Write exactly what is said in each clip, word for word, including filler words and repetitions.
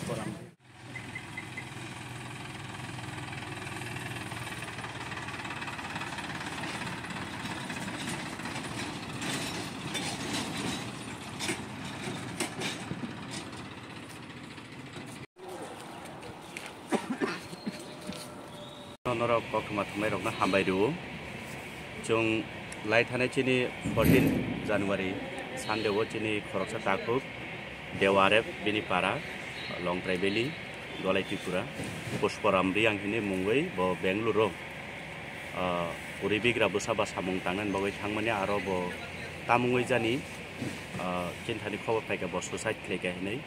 Norok koktwma thumnairokno hambai rwo. Chwng lai thanai chini fourteen January Sunday o chini khoroksa takhuk Dewarep bini para Longtrai Valley, Dolai Tripura, Pushparam Riyang hini mungwi bo Bangalore o, ah, puri bigra bwsa ba samung tangnani bagwi thangmani aro bo tamungwi jani, ah, chini thani khobor phaikha bo suicide khlaikha hinwi.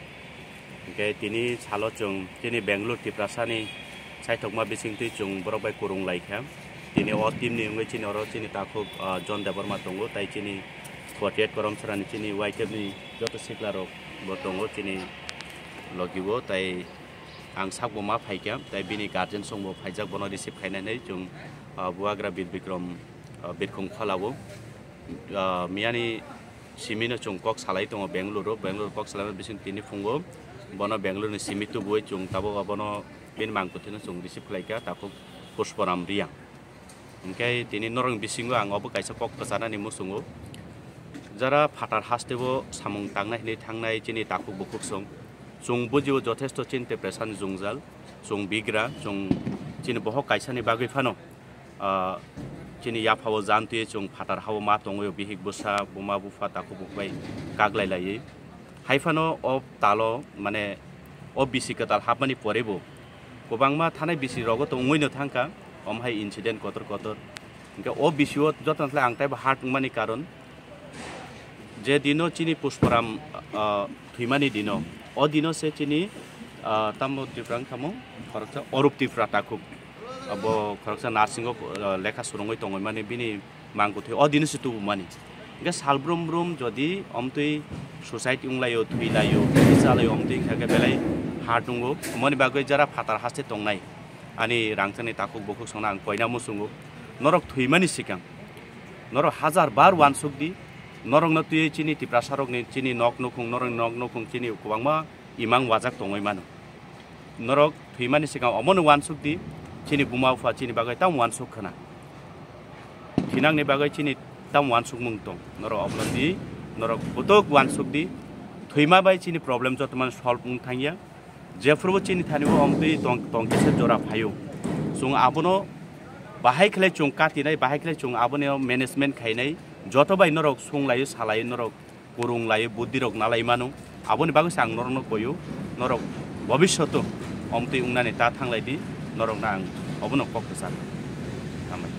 Hwnkhe tini salo chwng chini Bangalore Tiprasani chaithokma bisingtwi chwng borok bai kwrwng laikha. Tini o team ni wngwi chini oro chini takhuk, ah, John Debbarma tongo, tai chini forty-eight Koromsarani chini Y K F ni joto siklarok bo tongo chini logi o, tai ang sakbo ma phaikha, tai bini guardian songbo phaijak, bono receive khainani chwng, ah, Bubagra Bir Bikram, ah, Birkhung Kholao, ah, miyani simino chwng kok salai tongo Bangalore o, Bangalore kok salaima bising tini phungo bono Bangalore ni simi tubui chwng tabuk abono bini mangkwthwino chwng receive khlaikha takhuk Pushparam Riyang. Hwnkhe tini norokni bisingo ang obo kaisa kok kwchanani muchungo, jara phatar hasteo samung tangnai hinwi thangnai chini takhuk bukhuk song, chwng bujio jothesto chini Tiprasani jwngjal, chwng bigra, chwng chini bohok kaisani bagwi phano, ah, chini yaphao jantwi chwng phatar hao ma tongwi bihik bwsa, buma bupha, takhuk bukhuk bai kaglai laiwi. Hai phano o talo, mane, o bisi kwtal hapmani porebo kwbangma thanai bisi rogo tongwino thangkha, omo hai incident kotor kotor. Hwnkhe o bisio jotono slai ang taibo hard wngmani karon, je dino chini Pushparam, ah, thwimani dino, o dino se chini, ah, tamo Tripura wngkha mo, khoroksa Orup Tripura takhuk. Abo khoroksa nursing o, ah, lekha swrwngwi tongwi mani bini mangkwthwi o dino se tubumani. Hwnkhe sal brum brum jodi omtwi suicide wnglaio, thwilaio, chalaio, omtwi wngkha khe belai hard wngo. Omoni bagwi jara phatar haste tongnai ani rangchakni takhuk bukhuk songno ang koina muchungo. Norok thwimani swkang norok hajar bar uansuk di, norokno twiwi chini Tiprasarokni chini nok nukhung, norokni nok nukhung chini kwbangma imang wajak tongwi mano. Norok thwimani swkang omono uansuk di, chini buma bupha chini bagwi tamo uansuk khna. Thinangni bagwi chini tamo uansukmung tong. Norok obono di, norok kutuk uansuk di. Thwima bai chini problem joto mano solve wng thangya. Jephrubo chini thani o omtwi tong, tongkisa jora phaio. Chwng abono bahai khlai chwng katinai, bahai khlai chwng abono management khainai. Joto bai norok sunglaio, salaio norok. Kwrwng lai, buddhi rok nalai mano. Aboni bagwi se ang norokno koyo, norok bobishoto omtwi wngnani ta thanglai di, norokno ang obono kok kwchar. Hambai.